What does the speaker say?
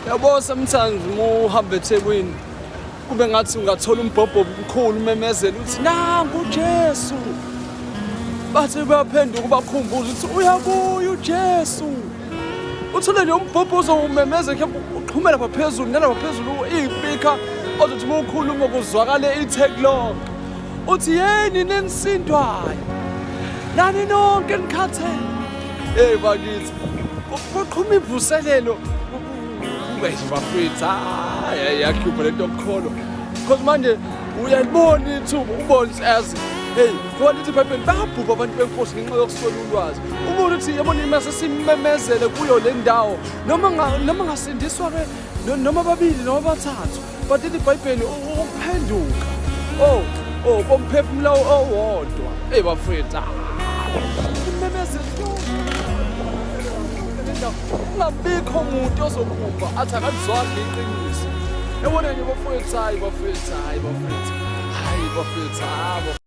Yabo, sometimes uma uhamba eThekwini kube ngathi ungathola umbhobho omkhulu umemezele uthi, "Nangu uJesu." Bathi bayaphenduka, ubakhumbuza ukuthi uyabuya uJesu. Uthole nje umbhobho ozowumemeza, mhlawumbe uxhume lapha phezulu nalapha phezulu iy'speaker, ozothi uma ukhuluma kuzwakale iTheku lonke. Uthi, "Yeni nenisindwayo nani nonke nikhathele." Hey bakithi, kuqhuma imvuselelo kube nje bafethu. Hayi, yakhupha lento yokukholwa, because manje uyalibona ithuba, ubone ukuthi as hey, ngoba lithi iBhayibheli bayabhubha abantu benkosi ngenxa yokuswela ulwazi. Ubone ukuthi yabona mase simemezele kuyo le ndawo, noma ngasindiswa ke noma babili noma bathathu, but lithi iBhayibheli ukuphenduka oh komphefumulo owodwa. Hey bafethu, imemezele kungabikho umuntu ozobhubha athi akalizwanga iqiniso. Yabona nje bafowethu, hayi bafowethu, hayi bafowethu, hayi bafowethu, habo.